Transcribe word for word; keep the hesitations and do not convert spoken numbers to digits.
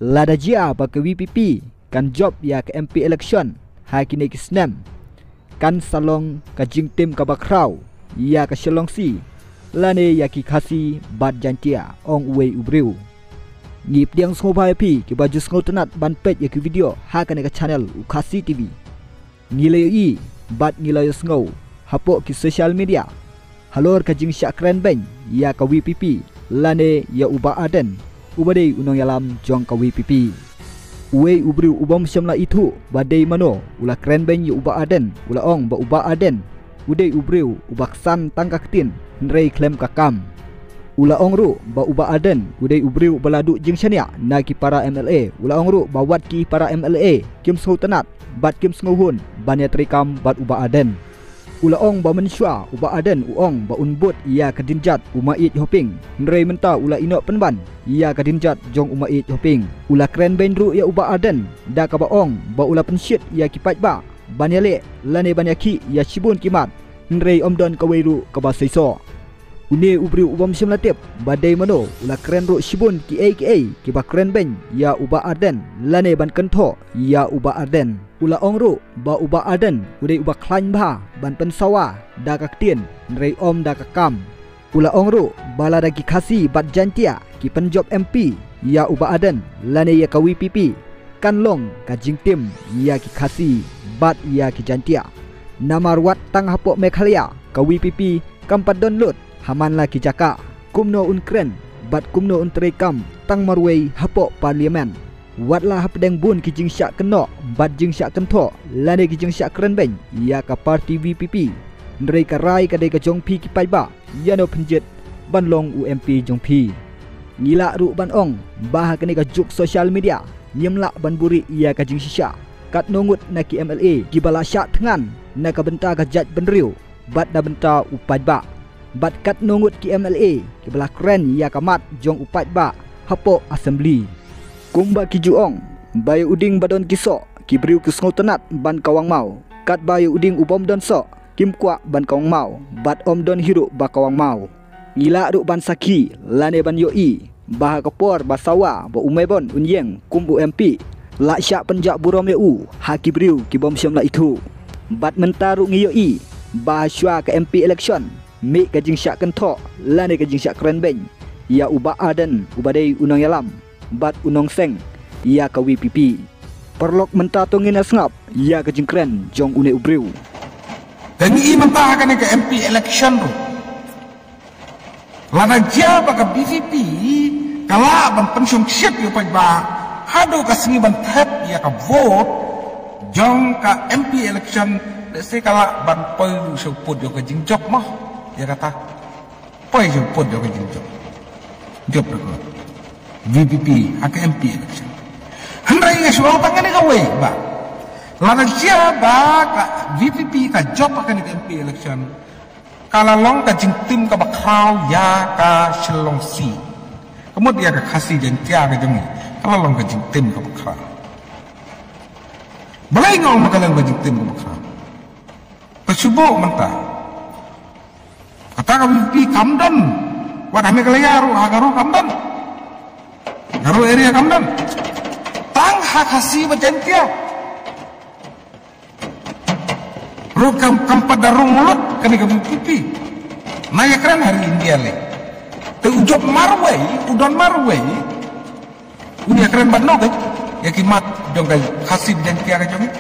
Lada jia ba ka V P P kan jop ïa ka M P election ha kine ki snem, kan sa long ka jingtim kaba khraw ïa ka Shillong C lane ïa ki Khasi bad Jaintia, ong uwei u briew. Ngi pdiang sngewbha ïa phi kiba ju sngewtynnat ban peit ïa ki video ha kane ka channel u Khasi T V. Ngi la ïohi bad ngi la ïohsngew hapoh ki social media halor ka jingshah kren beiñ ïa ka V P P lane ïa u Bah Ardent uba dei u nongïalam jong ka V P P. Uwei u briew u bym shym la ithuh ba dei mano u la kren beiñ ïa u Bah Ardent u la ong ba u Bah Ardent u dei u briew uba ksan tang ka ktien hynrei khlem ka kam. U la ong ruh ba u Bah Ardent u dei u briew uba la duh jingshaniah na ki para M L A. U la ong ruh ba wat ki para M L A kim sngewtynnat bad kim sngewhun ban ïatrei kam bad u Bah Ardent. U la ong ba mynshuwa u Bah Ardent u ong ba un bud ïa ka dienjat u Maieit Hoping, hynrei mynta u la ïehnoh pynban ïa ka dienjat jong u Maieit Hoping. U la kren beiñ ruh ïa u Bah Ardent da kaba ong ba u la pynshit ïa ki paidbah ban ïaleh lane ban ïakhih ïa shibun ki mat, hynrei ym don kawei ruh kaba seisoh. Une u briew u bym shym la tip ba dei mano u la kren ruh shibun kiei kiei kiba kren beiñ ïa u Bah Ardent lane ban kynthoh ïa u Bah Ardent. U la ong ruh ba u Bah Ardent u dei uba khlaiñ bha ban pynsawa da ka ktien hynrei ym da ka kam. U la ong ruh ba lada ki Khasi bad Jaintia ki pynjop M P ïa u Bah Ardent lane ïa ka V P P, kan long ka jingtim ïa ki Khasi bad ïa ki Jaintia. Namar wat tang hapoh Meghalaya ka V P P kam pat don lut ha man la ki jaka. Kumno un kren bad kumno un treikam tang marwei hapoh Parliament? Wat la hapdeng bun ki jingshah kynnoh bad jingshah kynthoh lane ki jingshah kren beiñ ïa ka party V P P, hynrei ka rai ka dei ka jong phi ki paidbah, ïano pynjit ban long u M P jong phi. Ngi lah ruh ban ong ba ha kane ka juk social media ngim lah ban buhrieh ïa ka jingshisha. Katno ngut na ki M L A kiba la shah thngan na ka bynta ka jaitbynriew bad na bynta u paidbah, bad katno ngut ki M L A kiba la kren ïa ka mat jong u paidbah hapoh Assembly. Kumba ki ju ong ba ïa u dieng ba don ki soh ki briew ki sngewtynnat ban kawang maw, katba ïa u dieng u bym don soh kim kwah ban kawang maw bad ym don hi ruh ba kawang maw. Ngi lah ruh ban sakhi lane ban ïohi ba ha ka por ba sawa ba u Mebon un ïeng kum u M P, la shah pynjah burom ïa u ha ki briew ki bym shym la ithuh. Bad mynta ruh ngi ïohi ba ha shuwa ka M P election mih ka jingshah kynthoh lane ka jingshah kren beiñ ïa u Bah Ardent uba dei u nongïalam bad u nongseng ïa ka V P P. Paralok, mynta to ngin ïa sngap ïa ka jingkren jong une u briew. Te ngi i mynta ha kane ka M P election ruh, lada jia ba ka V P P ka lah ban pynshongshit ïa u paidbah haduh ka sngi ban thep ïa ka vote jong ka M P election, te se ka lah ban poi ruh sha u pud jong ka jingjop mo. Ïa kata poi jong pud jong ka jingjop. Jop da ka V P P ha ka M P election. Hynrei nga shu ong tang kane kawei ba lada jia ba ka V P P ka jop ha kane ka M P election, ka la long ka jingtim kaba khraw ïa ka Shillong C. Ka mut ïa ka Khasi Jaiñtia ka jong ngi, ka la long ka jingtim kaba khraw. Balei nga ong ba ka long ka jingtim kaba khraw? Ka shu buh mynta. Kata ka V P P kam don. Wat ha Meghalaya ruh, ha Garo kam don. Garo area kam don. Tang ha Khasi bad Jaiñtia ruh kam, kam pat da rung lut kane ka V P P. Nga ïa kren ha ri India lei. Te u jop marwei, u don marwei. U ïa kren bad no ka, ïa ki mat jong ka Khasi bad Jaiñtia ka jong ngi.